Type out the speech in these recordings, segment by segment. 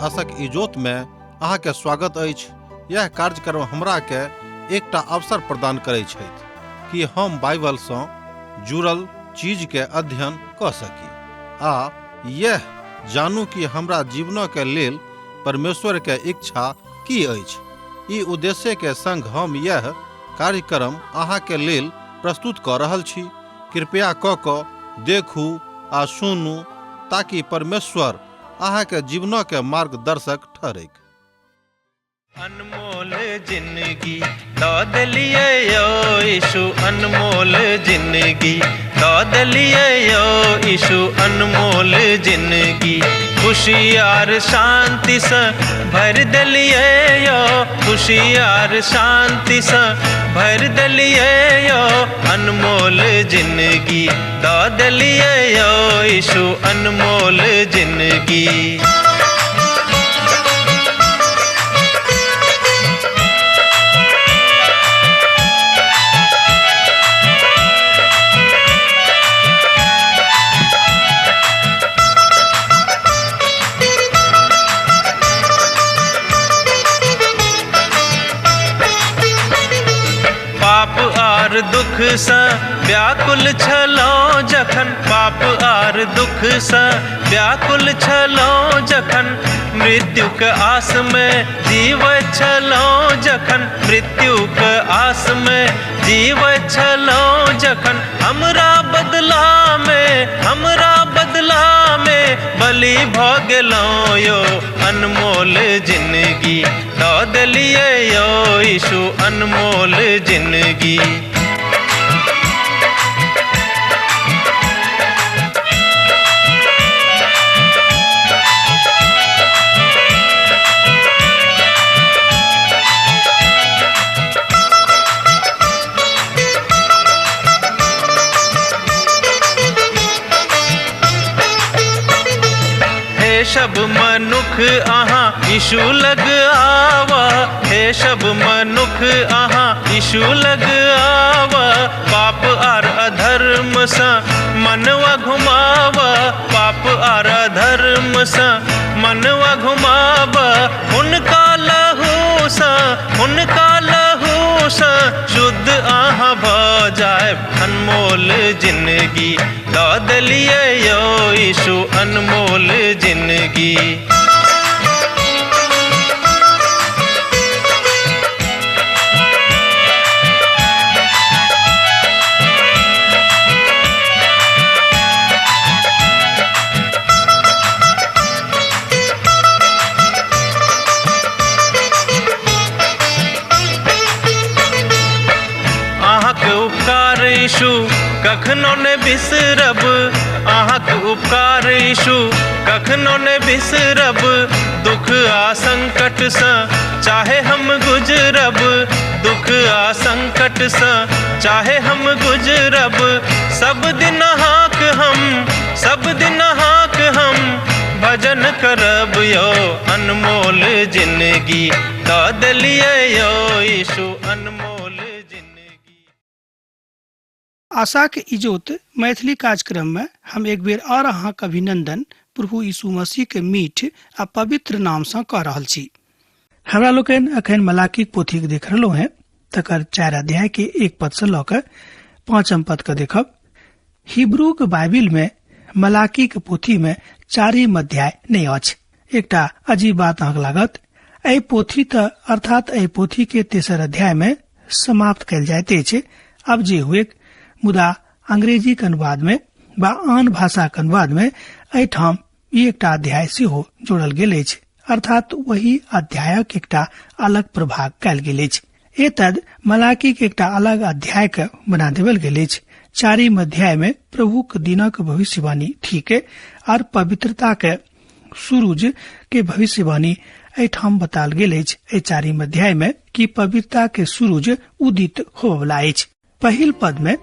आशक इजोत में अहाँ के स्वागत अछि। यह कार्यक्रम हमरा के एकटा अवसर प्रदान करै छथि कि हम बाइबल सँ जुड़ल चीज के अध्ययन कऽ सकी आ यह जानू कि हमरा जीवन के लेल परमेश्वर के इच्छा की अछि। ई उद्देश्य के संग हम यह कार्यक्रम अहाँ के लेल प्रस्तुत कऽ रहल छी। कृपया कऽ कऽ देखू आ सुनू ताकि परमेश्वर अहाँ के जीवन के मार्गदर्शक ठहरैक। अनमोल जिंदगी दऽ देलियै यौ यीशु, अनमोल जिंदगी दऽ देलियै यौ यीशु, अनमोल जिंदगी खुशी आर शांतिसँ भरि देलियै यौ, खुशी आर शांतिसँ भरि देलियै यौ, अनमोल जिंदगी दऽ देलियै यौ यीशु, अनमोल जिंदगी। पाप आर दुख सँ व्याकुल छलहुँ जखन, पाप आर दुख सँ व्याकुल छलहुँ जखन, मृत्युक आस में जीवैत छलहुँ जखन, मृत्युक आस में जीवैत छलहुँ जखन, हमरा बदला में, हमरा बदला में बलि भऽ गेलहुँ यौ, अनमोल जिंदगी दऽ देलियै यौ यीशु, अनमोल जिंदगी। हे सब मनुख अहाँ यीशु लग आवा, हे सब मनुख अहाँ यीशु लग आवा, पाप आर अधर्म सँ मनवा घुमावा, पाप आर अधर्म सँ मनवा घुमावा, हुनका लहू सँ, हुनका लहू सँ शुद्ध अहाँ भऽ जायब, अनमोल जिंदगी दऽ देलियै यौ यीशु, अनमोल जिंदगी। अहाँके उपकार यीशु कखनो ने बिसरब, अहाँके उपकार यीशु कखनो ने बिसरब, दुख आ संकट सँ चाहे हम गुजरब, दुख आ संकट सँ चाहे हम गुजरब, सब दिन अहाँक हम, सब दिन अहाँक हम भजन करब यौ, अनमोल जिंदगी दऽ देलियै यौ यीशु, अनमोल जिंदगी। आशाक इजोत मैथिली कार्यक्रम में हम एक बेर और अहाँक अभिनंदन प्रभु यीशु मसीह के मीठ आ पवित्र नाम सँ कऽ रहल छी। हमरा लोकनि अखन मलाकीक पोथीक देख रहलहुँ हेँ, तकर 4 अध्याय के 1 पद सँ लऽ कऽ 5 पद के देखब। हिब्रूक बाइबिल में मलाकीक पोथी में 4 अध्याय नहि अछि। एकटा अजीब बात अहाँक लागत, एहि पोथी तऽ अर्थात एहि पोथी के 3 अध्याय में समाप्त कयल जाइत अछि। अब जे हुए, मुदा अंग्रेजीक अनुवाद में वा आन भाषाक अनुवाद में एहिठाम ई एकटा अध्याय सेहो जोड़ल गेल अछि, अर्थात वही अध्यायक एकटा अलग प्रभाग कयल गेल अछि। एतद मलाकीक एकटा अलग अध्याय के बना देवल गेल अछि। 4 अध्याय में प्रभुक दिनक भविष्यवाणी ठीक और पवित्रता के सूरज के भविष्यवाणी एहिठाम बताल गेल अछि। एहि 4 अध्याय में कि पवित्रता के सूरज उदित होबला अछि। पहिल पद में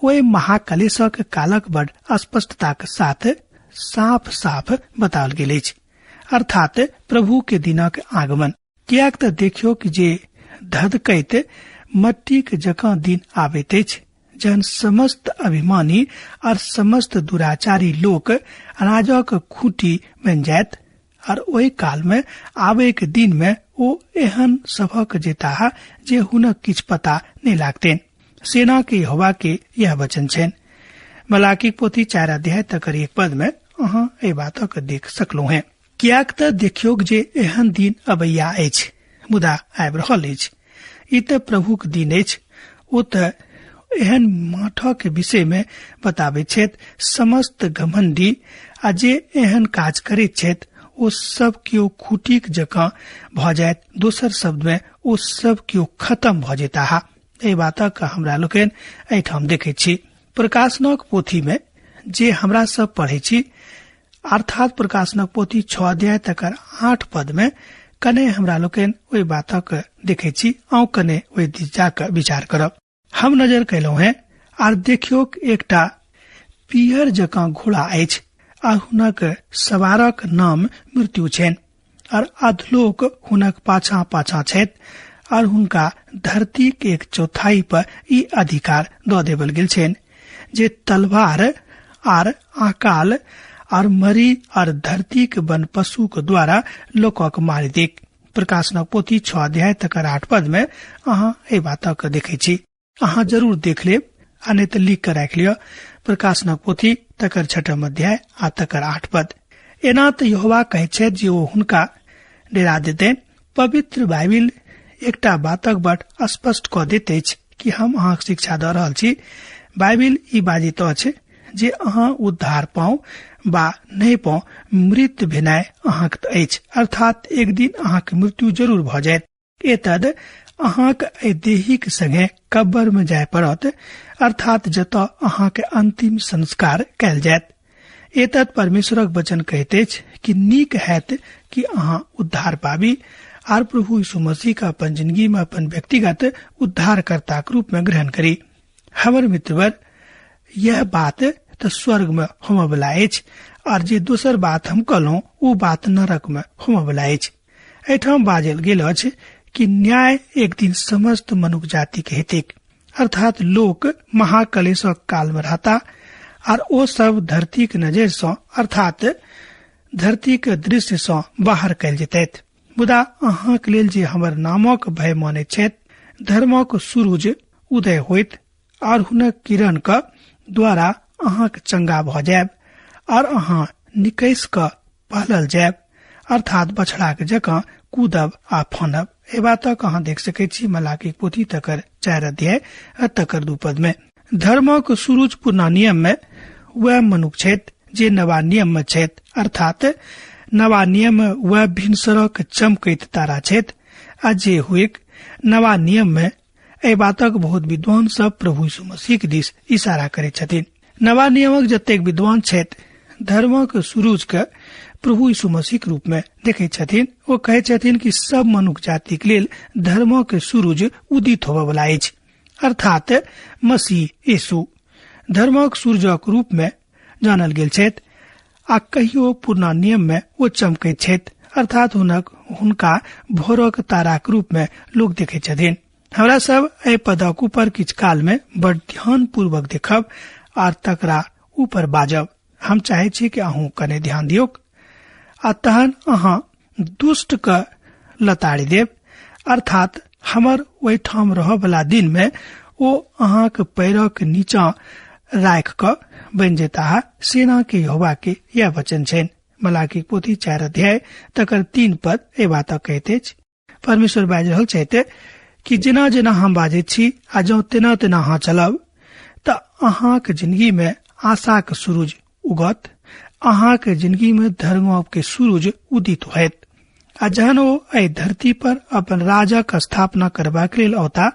ओहि महाकलेशक कालक बड़ स्पष्टताक साथ साफ साफ बताओल गेल अछि, अर्थात प्रभु के दिनक आगमन। किएक तऽ देखियौ कि जे धधकैत मट्टीक जकाँ दिन आबैत अछि, जहन समस्त अभिमानी और समस्त दुराचारी लोक अनाजक खूंटी बनि जायत और ओहि काल में आबे के दिन में ओ एहन सभक जेताह जे हुनक किछु पता नहीं लागतेन। सेना के यहोवा के यह वचन छनि। मलाकी पोथी 4 अध्याय तकर 1 पद में अहाँ एहि बातक देख सकलहुँ हैं। कियाक त देखियोक जे एहन दिन अबैया अछि, मुदा आबि रहल अछि। ई त प्रभुक दिन अछि। ओ त एहन माठक विषय में बताबै छथि, समस्त घमंडी आ जे एहन काज करैत छथि ओ सब केओ खूटीक जकाँ भऽ जायत। दोसर शब्द में ओ सब केओ खत्म भऽ जेताह। एहि बातक हमरा लोकनि एहिठाम देखैत छी। प्रकाशनक पोथी में जे हमरा सब पढ़ै छी, अर्थात प्रकाशनक पोथी 6 अध्याय तकर 8 पद में कने हमरा लोकनि ओहि बातक देखै छी। आउ कने ओहि दिस जाकऽ विचार करब। हम नजर कयलहुँ हैं आर देखियोक एकटा पियर जकाँ घोड़ा अछि आ हुनक सवारक नाम मृत्यु छनि और अधलोक हुनक पाछा पाछा छथि और हुनका धरती के 1/4 पर ई अधिकार दऽ देवल गेल छनि जे तलवार आर अकाल और मरी और धरती के वन पशु के द्वारा लोकक मारि देक। प्रकाशनक पोथी 6 अध्याय तकर 8 पद में अहाँ एहि बातक देखै छी। अहाँ जरूर देख लेब आ नहि तऽ लिख कऽ राखि लिअ। प्रकाशनक पोथी तकर 6 अध्याय आ तकर 8 पद। एना तऽ यहोवा कहै छथि जे ओ हुनका डेरा देतनि। पवित्र बाइबिल एकटा बातक बड स्पष्ट कऽ दैत अछि कि हम अहाँक शिक्षा दऽ रहल छी। बाइबिल ई बाजैत अछि जे अहाँ उद्धार पाउ बा नहि पाउ, मृत भेनाइ अहाँक अछि, अर्थात एक दिन अहाँक मृत्यु जरूर भऽ जायत। एतद अहाँक एहि देहीक संगे कब्बर में जाय पड़त, अर्थात जतऽ अहाँक अंतिम संस्कार कयल जायत। एतद परमेश्वरक वचन कहैत अछि कि नीक हैत कि अहाँ उद्धार पाबी आर प्रभु यीशु मसीह का अपन जिंदगी में अपन व्यक्तिगत उद्धारकर्ताक रूप में ग्रहण करी। हमर मित्रवर, यह बात तऽ स्वर्ग में होमयवला अछि आर जे दोसर बात हम कहलहुँ ओ बात नरक में होमयवला अछि। एहिठाम बाजल गेल अछि कि न्याय एक दिन समस्त मनुख जाति के हेतैक, अर्थात लोक महाकलेशक काल में रहता आर ओ सब धरती के नजर सँ अर्थात धरती के दृश्य सँ बाहर कयल जेतैथ। मुदा अहाँक लेल जे हमर नामक भय मानैत छथि, धर्मक सूरज उदय होइत आर हुनक किरण के द्वारा अहाँक चंगा भऽ जायब आर अहाँ निकैस कऽ पहलल जायब, अर्थात बछड़ाक जकाँ कूदब आ फानब। एहि बातक अहाँ देख सकैत छी मलाकी पोथी तकर 4 अध्याय आ तकर 2 पद में। धर्मक सूरज पुरना नियम में वह मनुख छथि जे नवा नियम में छथि, अर्थात नवा नियम में वह भिनसरक चमकैत तारा छथि। आ जे हुएक नवा नियम में एहि बातक बहुत विद्वान सब प्रभु यीशु मसीह के दिस इशारा करैत छथिन। नवा नियमक जतेक विद्वान छथि धर्मक सूरज के प्रभु यीशु मसीह के रूप में देखैत छथिन। ओ कहैत छथिन कि सब मनुख जाति के लेल धर्मक सूरज उदित होबयवला अछि, अर्थात मसीह यीशु धर्मक सूरजक रूप में जानल गेल छथि आ कहियो पुरना नियम में ओ चमकैत छथि, अर्थात हुनका भोरक ताराक रूप में लोक देखैत छथिन। हमरा सब एहि पदक ऊपर किछु काल में बड़ ध्यान पूर्वक देखब आर तकरा ऊपर बाजब। हम चाहे छी कि अहूँ कने ध्यान दियौक आ तहन अहाँ दुष्ट के लताड़ि देब, अर्थात हमर ओहिठाम रहयवला दिन में ओ अहाँक पैरक नीचा राखि कऽ बनि जेताह। सेना के यहोवा के यह वचन छनि। मलाकी पोथी 4 अध्याय तकर 3 पद एहि बातक कहैत अछि। परमेश्वर बाजि रहल छथि कि जेना जेना हम बाजैत छी आ जँ तेना तेना अहाँ चलब तऽ अहाँक जिंदगी में आशाक सूरज उगत, अहाँक जिंदगी में धर्मक के सूरज उदित होयत। आ जहन ओ एहि धरती पर अपन राजक स्थापना करबाक लेल औता,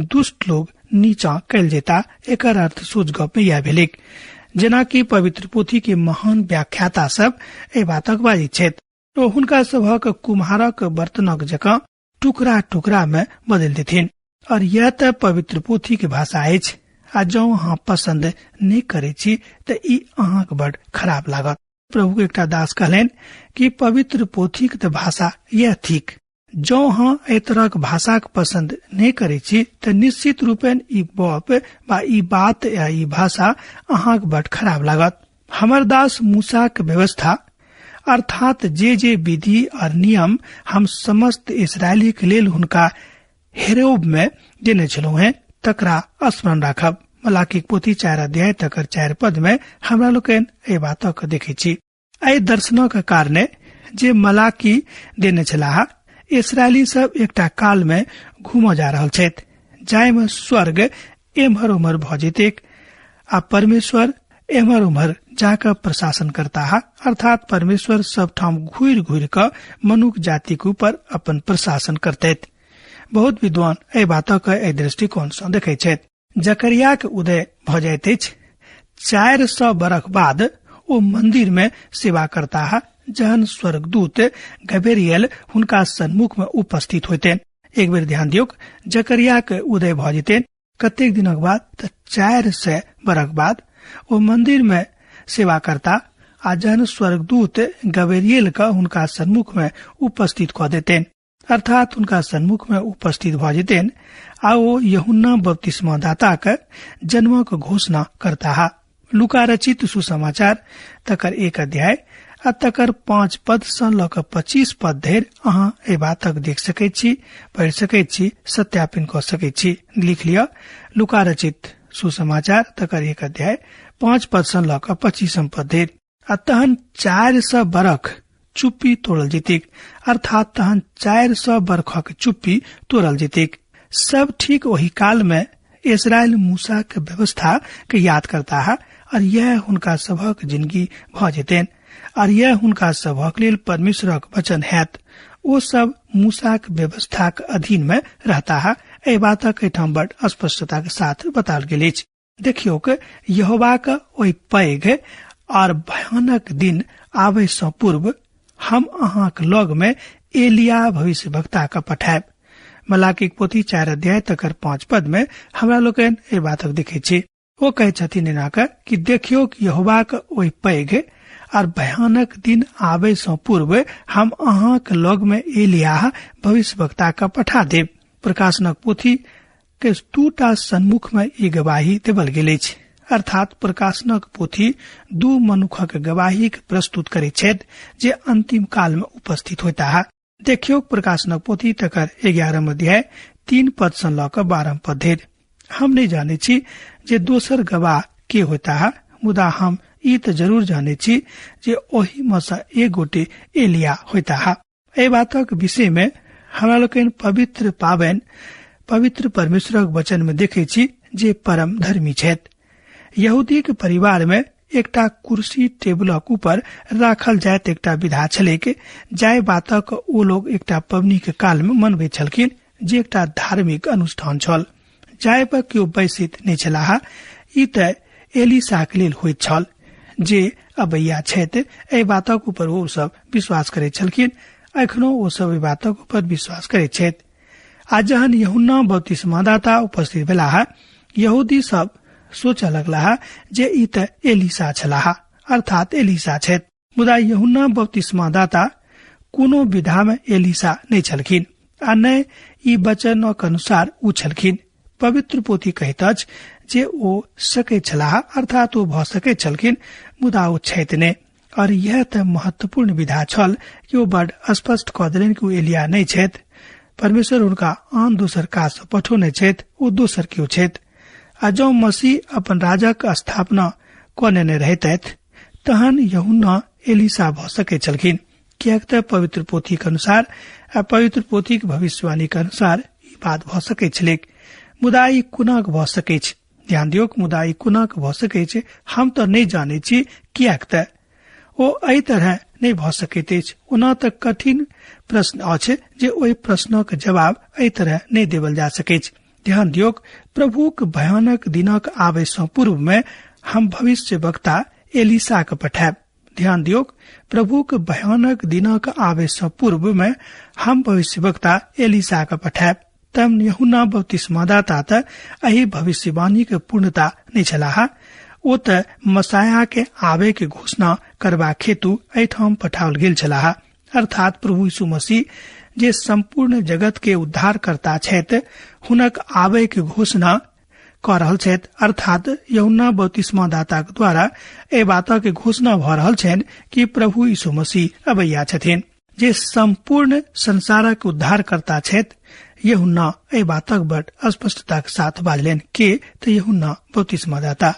दुष्ट लोग नीचा कयल जेता। एकर अर्थ सोच गप में यह भेलैक, जेनाकि पवित्र पोथी के महान व्याख्याता सब एहि बातक बाजैत छथि। ओ हुनका सभक कुम्हारक बर्तनक जकाँ टुकड़ा टुकड़ा में बदलि देथिन। और यह तऽ पवित्र पोथी के भाषा अछि, आ जँ अहाँ पसंद नहि करै छी तऽ ई अहाँक बड़ खराब लागत। प्रभु के एकटा दास कहलनि कि पवित्र पोथीक तऽ भाषा यह थिक। जँ अहाँ एहि तरहक भाषाक पसंद नहि करै छी तऽ निश्चित रूपेण ई गप वा ई बात या ई भाषा अहाँक बड़ खराब लागत। हमर दास मूसाक व्यवस्था अर्थात जे जे विधि और नियम हम समस्त इसराइली के लेल हुनका हेरोब में देने छलहुँ हैं तकरा स्मरण राखब। मलाकीक पोथी 4 अध्याय तकर 4 पद में हमरा लोकनि एहि बातक देखै छी। एहि दर्शनक कारणे जे मलाकी देने छलाह, इसराइली सब एकटा काल में घूमऽ जा रहल छथि जाहिमे स्वर्ग एम्हर उम्हर भऽ जेतैक आ परमेश्वर एम्हर उम्हर जाकऽ प्रशासन करताह, अर्थात परमेश्वर सब ठाम घुरि घुरि कऽ मनुख जातिक ऊपर अपन प्रशासन करतैत। बहुत विद्वान एहि बातक एहि दृष्टिकोण सँ देखैत छथि। जकरियाक उदय भऽ जाइत अछि। 400 बरख बाद ओ मंदिर में सेवा करताह जहन स्वर्गदूत गबेरियल हुनका सन्मुख में उपस्थित होइतेन। एक बेर ध्यान दियौक, जकरियाक उदय भऽ जेतैन कतेक दिनक बाद? तऽ 400 बरख बाद ओ मंदिर में सेवा करता आ जहन स्वर्गदूत गबेरियल के हुनका सन्मुख में उपस्थित कऽ देतेन, अर्थात हुनका सन्मुख में उपस्थित भऽ जेतेन आ ओ यूहन्ना बपतिस्मादाताक जन्मक घोषणा करताह। लूका रचित सुसमाचार तकर 1 अध्याय आ तकर 5 पद सँ लऽ कऽ 25 पद धरि अहाँ एहि बातक देख सकैत छी, पढ़ि सकैत छी, सत्यापन कऽ सकैत छी। लिख लिअ, लूका रचित सुसमाचार तकर 1 अध्याय 5 पद सँ लऽ कऽ 25 पद धरि। आ तहन 400 बरख चुप्पी तोड़ल जेतैक, अर्थात तहन 400 बरखक चुप्पी तोड़ल जेतैक। सब ठीक ओहि काल में इसराइल मूसा के व्यवस्था के याद करता है और यह हुनका सभक जिंदगी भ जेतैन और यह हुनका सभक लेल परमेश्वरक वचन हैत। ओ सब मूसा के व्यवस्था के अधीन में रहता है। एहि बातक एहिठाम बड़ स्पष्टता के साथ बताओल गेल अछि। देखियौक, यहोवाक ओहि पैघ और भयानक दिन आबै सँ पूर्व हम अहाँक लग में एलिया भविष्यवक्ता के पठायब। मलाकीक पोथी 4 अध्याय तकर 5 पद में हमरा लोकनि एहि बातक देखै छी। ओ कहै छथिन एना कऽ कि देखियौक, यहोवाक ओहि पैघ और भयानक दिन आबै सँ पूर्व हम अहाँक लग में एलिया भविष्यवक्ता के पठा देब। प्रकाशनक पोथी के 2 सन्मुख में ई गवाही देवल गेल अछि, अर्थात प्रकाशनक पोथी 2 मनुखक गवाही के प्रस्तुत करैत छथि जे अंतिम काल में उपस्थित होता है। देखियौ, प्रकाशनक पोथी तकर 11 अध्याय 3 पद सँ लऽ कऽ 12 पद धरि। हम नहि जानै छी जे दोसर गवाह के होता है, मुदा हम ई तऽ जरूर जानै छी जे ओहि में सँ एक गोटे एलिया होता है। एहि बातक विषय में हमरा लोकनि पवित्र पाबनि पवित्र परमेश्वरक वचन में देखै छी जे परम धर्मी छथि। यहूदीक परिवार में एकटा कुर्सी टेबुलक ऊपर राखल जाइत एकटा विधा छलैक, जाहि बातक ओ लोग एकटा पबनी के काल में मनबैत छलखिन, जे एकटा धार्मिक अनुष्ठान छल, जाहि पर केओ बैसित नहि छलाह। ई तऽ एलिसाक लेल होइत छल जे अबैया छथि। एहि बातक ऊपर ओ सब विश्वास करैत छलखिन, एखनो ओ सब एहि बातक ऊपर विश्वास करैत छथि। आ जहन यूहन्ना बपतिस्मादाता उपस्थित भेलाह, यहूदी सब सोचऽ लगलाह जे ई तऽ एलिसा छलाह, अर्थात एलिसा छथि। मुदा यूहन्ना बपतिस्मादाता कोनो विधा में एलिसा नहि छलखिन आ नहि ई वचनक अनुसार ओ छलखिन। पवित्र पोथी कहैत अछि जे ओ सकैत छलाह, अर्थात ओ भऽ सकैत छलखिन, मुदा ओ छथि नहि। और यह तऽ महत्वपूर्ण विधा छल कि ओ बड स्पष्ट कऽ देलनि कि ओ एलिया नहि छथि। परमेश्वर हुनका आन दोसर काज सँ पठौने छथि, ओ दोसर केओ छथि। आ जँ मसीह अपन राजक स्थापना कऽ नेने रहितथि तहन यूहन्ना एलिसा भऽ सकैत छलखिन, किएक तऽ पवित्र पोथीक अनुसार आ पवित्र पोथीक भविष्यवाणीक अनुसार ई बात भऽ सकैत छलैक। मुदा ई कोनाक भऽ सकैछ? ध्यान दियौक, मुदा ई कोनाक भऽ सकैछ हम तऽ नहि जानै छी, किएक तऽ ओ एहि तरह नहि भऽ सकैत अछि। ओना तऽ कठिन प्रश्न अछि जे ओहि प्रश्नक जवाब एहि तरह नहि देवल जा सकैछ। ध्यान दियौक, प्रभुक भयानक दिनक आबै सँ पूर्व में हम भविष्य वक्ता एलिसा के पठायब। ध्यान दियौक, प्रभुक भयानक दिनक आबै सँ पूर्व में हम भविष्य वक्ता एलिसा के पठायब। तब यूहन्ना बपतिस्मादाता तऽ एहि भविष्यवाणी के पूर्णता नहि छलाह, ओ तऽ मसाया के आबे के घोषणा करबाक हेतु एहिठाम पठाओल गेल छलाह, अर्थात प्रभु यीशु मसीह जे संपूर्ण जगत के उद्धार करता छथि, हुनक आबे के घोषणा कऽ रहल छथि, अर्थात यूहन्ना बपतिस्मा दाताक द्वारा एहि बातक घोषणा भऽ रहल छनि कि प्रभु यीशु मसीह अबैया छथिन, जे सम्पूर्ण संसारक उद्धारकर्ता छथि। यूहन्ना एहि बातक बड़ स्पष्टताक साथ बाजलनि के तऽ यूहन्ना बपतिस्मा दाता।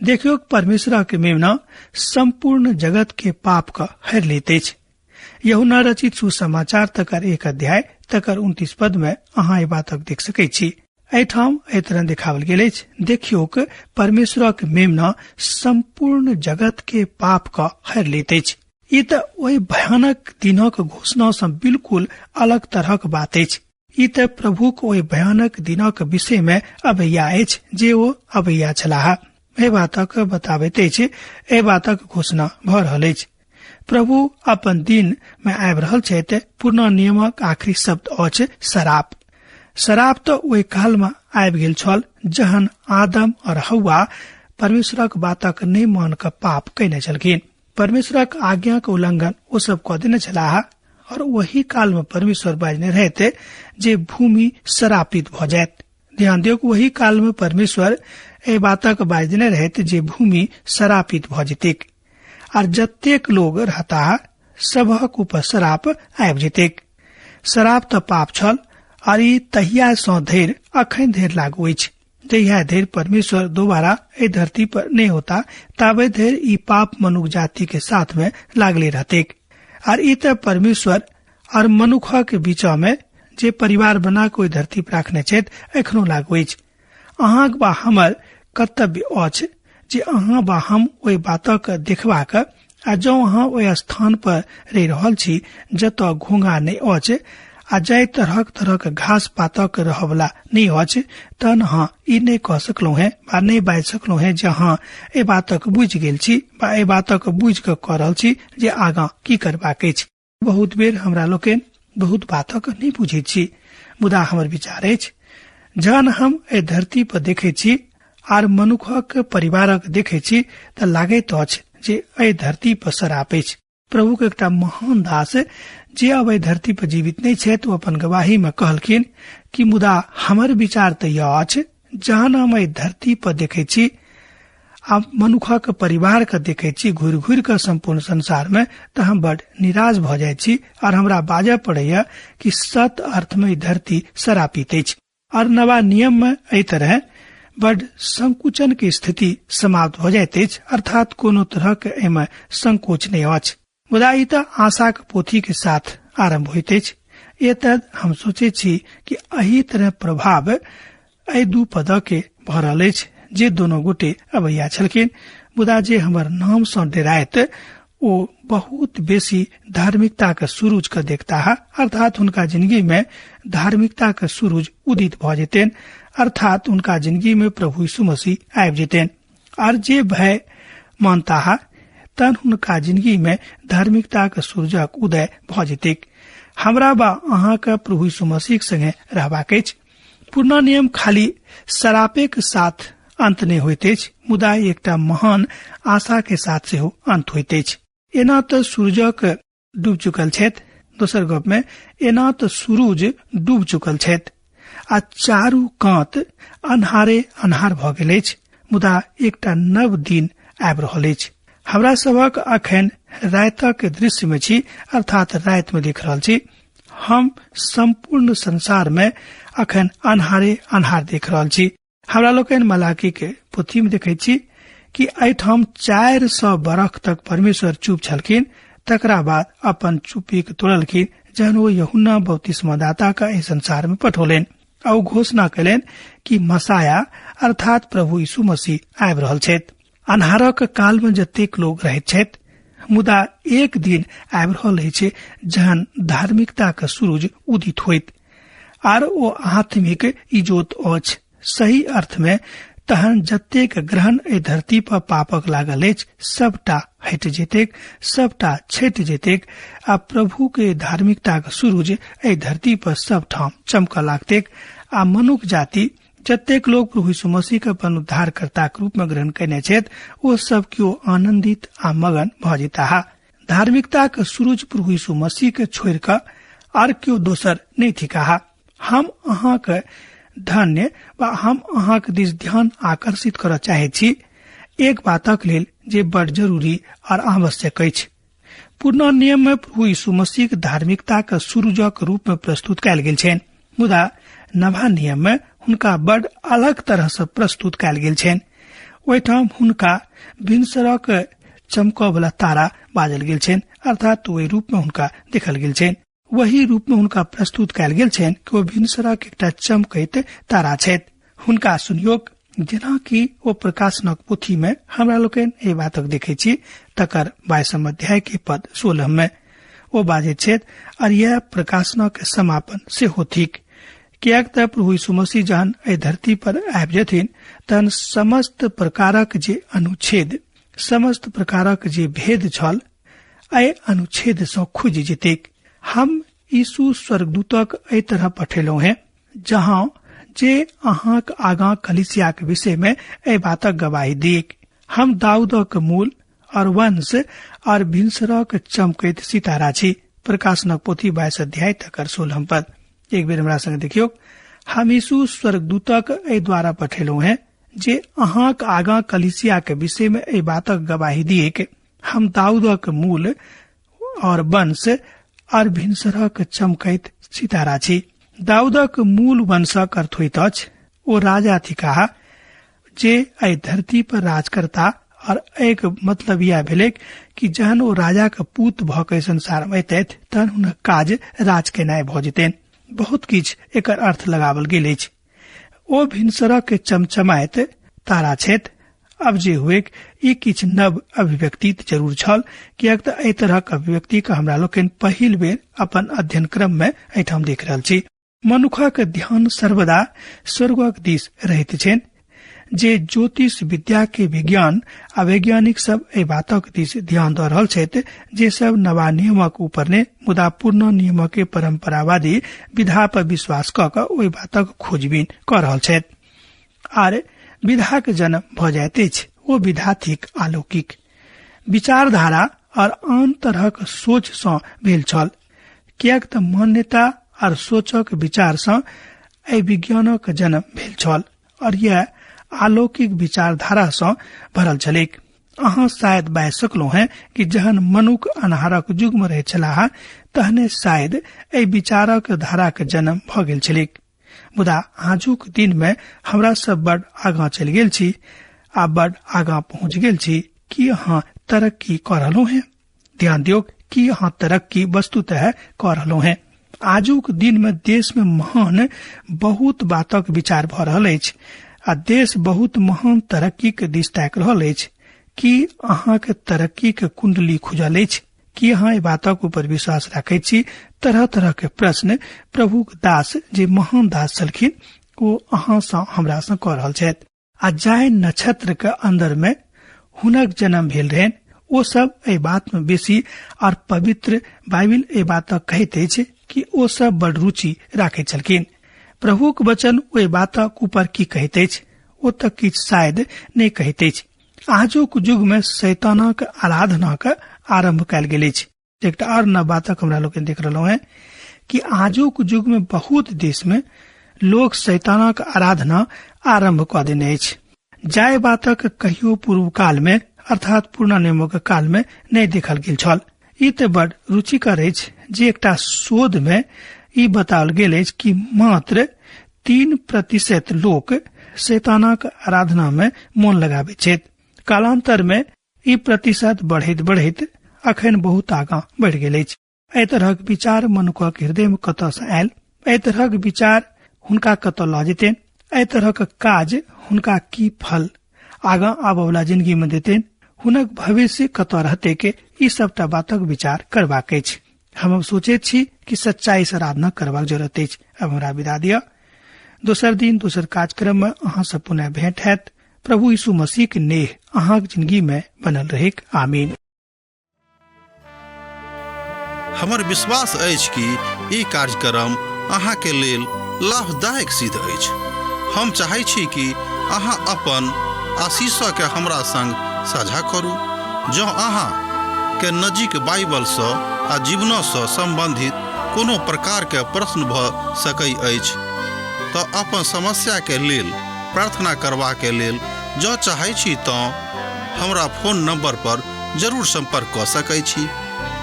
देखियौ, परमेश्वरक मेमना सम्पूर्ण जगत के पाप क हरि लैत अछि। यूहन्ना रचित सुसमाचार तकर 1 अध्याय तकर 29 पद में अहाँ एहि बातक देख सकैत छी। एहिठाम एहि तरह देखाओल गेल अछि, देखियौक परमेश्वरक मेमना सम्पूर्ण जगत के पाप क हरि लैत अछि। ई तऽ ओहि भयानक दिनक घोषणा सँ बिल्कुल अलग तरहक बात अछि। ई तऽ प्रभुक ओहि भयानक दिनक विषय मे अबैया अछि जे ओ अबैया छलाह। एहि बातक बताबैत अछि, एहि बातक घोषणा भऽ रहल अछि। प्रभु अपन दिन मे आबि रहल छथि। पुरना नियमक आखिरी शब्द अछि शराप। शराप तऽ ओहि काल मे आबि गेल छल जहन आदम और हव्वा परमेश्वरक बातक नहि मान कऽ पाप कयने छलखिन। परमेश्वरक आज्ञाक उल्लंघन ओ सब कऽ देने छलाह और ओही काल मे परमेश्वर बाजने रहते जे भूमि शरापित भऽ जायत। ध्यान दियौ, ओही काल मे परमेश्वर एहि बातक बाजि देने रहैत जे भूमि शरापित भऽ जेतैक आर जतेक लोग रहता सबहक ऊपर शराप आबि जेतैक। शराप तऽ पाप छल और ई तहिया सँ धरि अखन धरि लागू अछि। जहिया धरि परमेश्वर दोबारा एहि धरती पर नहि होता ताबे धरि ई पाप मनुख जाति के साथ में लागले रहतेक। आर ई तऽ परमेश्वर और मनुख के बीच में जे परिवार बना के ओहि धरती पर राखने छथि एखनो लागू अछि। अहाँक बा हमर कर्तव्य अछि जे अहाँ बा हम ओहि बातक देखबाक, आ जँ अहाँ ओहि स्थान पर रहि रहल छी जतऽ घोंघा नहि अछि आ जाहि तरहक तरहक घास पातक रहयवला नहि अछि, तहन अहाँ ई नहि कह सकलहुँ हेँ बा नहि बाजि सकलहुँ हेँ जे अहाँ एहि बातक बुझि गेल छी बा एहि बातक बुझि कऽ कऽ रहल छी जे आगाँ की करबाक अछि। बहुत बेर हमरा लोकनि बहुत बातक नहि बुझैत छी, मुदा हमर विचार अछि जहन हम एहि धरती पर देखैत छी आर मनुखक परिवारक देखैत छी तऽ लागैत अछि जे एहि धरती पर शराप अछि। प्रभु के एकटा महान दास जे अब एहि धरती पर जीवित नहि छथि ओ अपन गवाही में कहलखिन कि मुदा हमर विचार तऽ यह अछि जहन हम एहि धरती पर देखैत छी आ मनुखक परिवार के देखैत छी घुरि घुरि कऽ सम्पूर्ण संसार में, तऽ हम बड निराश भऽ जाइत छी और हमरा बाजय पड़ैया कि सत अर्थ में ई धरती शरापित अछि। और नवा नियम में एहि तरह बड संकुचन के स्थिति समाप्त भऽ जाइत अछि, अर्थात कोनो तरह के एहिमे संकोच नहि अछि। मुदा ई तऽ आशाक पोथी के साथ आरंभ होइत अछि। एतद हम सोचै छी कि एहि तरह प्रभाव एहि दू पद के भऽ रहल अछि जे दोनो गोटे अबैया छलखिन, मुदा जे हमर नाम सँ डेराइत ओ बहुत बेसी धार्मिकता के सूरज के देखता है, अर्थात हुनका जिंदगी में धार्मिकता के सूरज उदित भऽ जेतनि, अर्थात हुनका जिंदगी में प्रभु यीशु मसीह आबि जेतनि। आर जे भय मानता है तहन हुनका जिंदगी में धार्मिकता के सूरजक उदय भऽ जेतैक। हमरा बा अहाँ के प्रभु यीशु मसीह के संगे रहबाक अछि। पुरना नियम खाली शरापे के साथ अंत नहि होइत अछि, मुदा एकटा महान आशा के साथ सेहो अंत होइत अछि। एना तऽ सूरजक डूब चुकल छथि, दोसर गप में एना तऽ सूरज डूब चुकल छथि आ चारू कात अन्हारे अन्हार भऽ गेल अछि, मुदा एकटा नव दिन आबि रहल अछि। हमरा सभक अखन रातक दृश्य में छी, अर्थात राति में देख रहल छी। हम संपूर्ण संसार में अखन अन्हारे अन्हार देख रहल छी। हमरा लोकनि मलाकी के पोथी में देखै छी कि एहिठाम 400 बरख तक परमेश्वर चुप छलखिन, तकरा बाद अपन चुप्पी के तोड़लखिन जहन ओ यूहन्ना बपतिस्मादाता के एहि संसार में पठौलनि आ ओ घोषणा कयलनि कि मसाया अर्थात प्रभु यीशु मसीह आबि रहल छथि। अन्हारक काल में जतेक लोग रहैत छथि, मुदा एक दिन आबि रहल अछि जहन धार्मिकता के सूरज उदित होइत आर ओ आत्मिक इजोत अछि। सही अर्थ में तहन जतेक ग्रहण एहि धरती पर पापक लागल अछि सबटा हटि जेतैक, सबटा छटि जेतैक आ प्रभु के धार्मिकता के सूरज एहि धरती पर सब ठाम चमकऽ लागतैक आ मनुख जाति जतेक लोग प्रभु यीशु मसीह के अपन उद्धारकर्ता के रूप में ग्रहण कयने छथि ओ सब केओ आनंदित आ मगन भऽ जेताह। धार्मिकता के सूरज प्रभु यीशु मसीह के छोड़ि कऽ आर केओ दोसर नहि थिकाह। हम अहाँक धन्य वा हम अहाँक दिस ध्यान आकर्षित करऽ चाहैत छी एक बातक लेल जे बड़ जरूरी और आवश्यक अछि। पुरना नियम में प्रभु यीशु मसीह धार्मिकता के सूरजक रूप में प्रस्तुत कयल गेल छनि, मुदा नवा नियम में हुनका बड़ अलग तरह से प्रस्तुत कयल गेल छनि। ओहिठाम हुनका भिनसरक चमकऽ वाला तारा बाजल गेल छनि, अर्थात ओहि रूप में हुनका देखल गेल छनि। वही रूप में हुनका प्रस्तुत कयल गेल छनि कि ओ भिनसरक एकटा चमकैत तारा छथि। हुनका सुनियोग जेना कि ओ प्रकाशनक पोथी में हमरा लोकनि एहि बातक देखै छी, तकर 22 अध्याय के पद 16 में ओ बाजैत छथि, और यह प्रकाशनक समापन सेहो थिक, किएक तऽ प्रभु यीशु मसीह जहन एहि धरती पर आबि जेथिन तहन समस्त प्रकारक जे अनुच्छेद, समस्त प्रकारक जे भेद छल, एहि अनुच्छेद सँ खुजि जेतैक। हम यीशु स्वर्गदूतक एहि तरह पठेलहुँ हें, जहाँ जे अहाँक आगाँ कलीसियाक विषय में एहि बातक गवाही दिएक। हम दाऊदक मूल और वंश और भिनसरक चमकैत सितारा छी। प्रकाशनक पोथी 22 अध्याय तकर 16 पद। एक बेर हमरा संग देखियौ, हम यीशु स्वर्गदूतक एहि द्वारा पठेलहुँ हें जे अहाँक आगाँ कलीसिया के विषय में एहि बातक गवाही दिएक। हम दाऊदक मूल और वंश और भिनसरक चमकैत सितारा छी। दाऊदक मूल वंशक अर्थ होइत अछि ओ राजा थिकाह जे एहि धरती पर राज करता, और एक मतलब यह भेलैक कि जहन ओ राजा के पूत भऽ के संसार में अयतथि तहन हुनक काज राज केनाइ भऽ जेतनि। बहुत किछु एकर अर्थ लगावल गेल अछि। ओ भिनसरक के चमचमाइत तारा छथि। अब जे हुएक ई किछु नव अभिव्यक्ति जरूर छल, किएक तऽ एहि तरहक अभिव्यक्ति के हमरा लोकनि पहिल बेर अपन अध्ययन क्रम में एहिठाम देख रहल छी। मनुखक ध्यान सर्वदा स्वर्गक दिस रहैत छनि, जे ज्योतिष विद्या के विज्ञान आ वैज्ञानिक सब एहि बातक दिस ध्यान दऽ रहल छथि जे सब नवा नियमक ऊपर ने मुदा पूर्ण नियमक के परंपरावादी विधा पर विश्वास कऽ कऽ ओहि बातक खोजबीन कऽ रहल छथि आर विधाक जन्म भऽ जाइत अछि। ओ विधा थिक अलौकिक विचारधारा और आन तरहक सोच सँ भेल छल, किएक तऽ मान्यता और सोचक विचार सँ एहि विज्ञानक जन्म भेल छल और यह अलौकिक विचारधारा सँ भरल छलैक। अहाँ शायद बाजि सकलहुँ हैं कि जहन मनुख अन्हारक युग में रहैत छलाह तहने शायद एहि विचारक धाराक जन्म भऽ गेल छलैक, मुदा आजुक दिन में हमरा सब बड़ आगाँ चलि गेल छी आ बड़ आगाँ पहुँच गेल छी। की अहाँ तरक्की कऽ रहलहुँ हैं? ध्यान दियौ कि अहाँ तरक्की वस्तुतः कऽ रहलहुँ हैं। आजुक दिन में देश में महान बहुत बातक विचार भऽ रहल अछि आ देश बहुत महान तरक्की के दिस ताकि रहल अछि। की अहाँके तरक्की के कुंडली खुजल अछि? की अहाँ एहि बातक ऊपर विश्वास राखैत छी? तरह तरह के प्रश्न प्रभुक दास जे महान दास छलखिन ओ अहाँ सँ हमरा सँ कऽ रहल छथि। आ जाहि नक्षत्र के अंदर में हुनक जन्म भेल रहनि ओ सब एहि बात में बेसी और पवित्र बाइबिल एहि बातक कहैत अछि कि ओ सब बड़ रुचि राखैत छलखिन। प्रभुक वचन ओहि बातक ऊपर की कहैत अछि ओ तऽ किछु शायद नहि कहैत अछि। आजुक युग में शैतानक आराधनाक आरंभ कयल गेल अछि। एकटा और नव बातक हमरा लोकनि देख रहलहुँ हैं कि आजुक युग में बहुत देश में लोक शैतानक आराधना आरंभ कऽ देने अछि, जाहि बातक कहियो पूर्व काल में अर्थात पुरना नियमक काल में नहि देखल गेल छल। ई तऽ बड़ रुचिकर अछि जे एकटा शोध में ई बताओल गेल अछि कि मात्र 3% लोक शैतानक आराधना में मोन लगाबैत छथि। कालांतर में ई प्रतिशत बढ़ैत बढ़ैत अखन बहुत आगाँ बढ़ि गेल अछि। एहि तरहक विचार मनुखक हृदय में कतऽ से आयल? एहि तरहक विचार हुनका कतऽ लऽ जेतनि? एहि तरहक काज हुनका की फल आगाँ आबऽ वाला जिंदगी में देतनि? हुनक भविष्य कतऽ रहतै के ई सबटा बातक विचार करबाक अछि। हम अब सोचैत छी कि सच्चाई से आराधना करबाक जरूरत अछि। अब हमरा विदा दिअ। दोसर दिन दोसर कार्यक्रम में अहाँ सब पुनः भेंट हैत। प्रभु यीशु मसीह के नेह अहाँक जिंदगी में बनल रहेक। आमीन। हमर विश्वास अछि कि ई कार्यक्रम अहाँके लेल लाभदायक सिद्ध अछि। हम चाहै छी कि अहाँ अपन आशीषके हमरा संग साझा करू। जँ अहाँ के नजीक बाइबलसँ आ जीवनसँ सम्बन्धित कोनो प्रकारके प्रश्न भऽ सकै अछि। तऽ अपन समस्याके लेल प्रार्थना करबाके लेल जँ चाहै छी तँ हमरा फोन नंबर पर जरूर संपर्क कऽ सकै छी।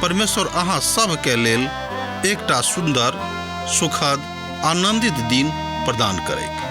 परमेश्वर अहाँ सभके लेल एकटा सुन्दर, सुखद, आनंदित दिन प्रदान करैक।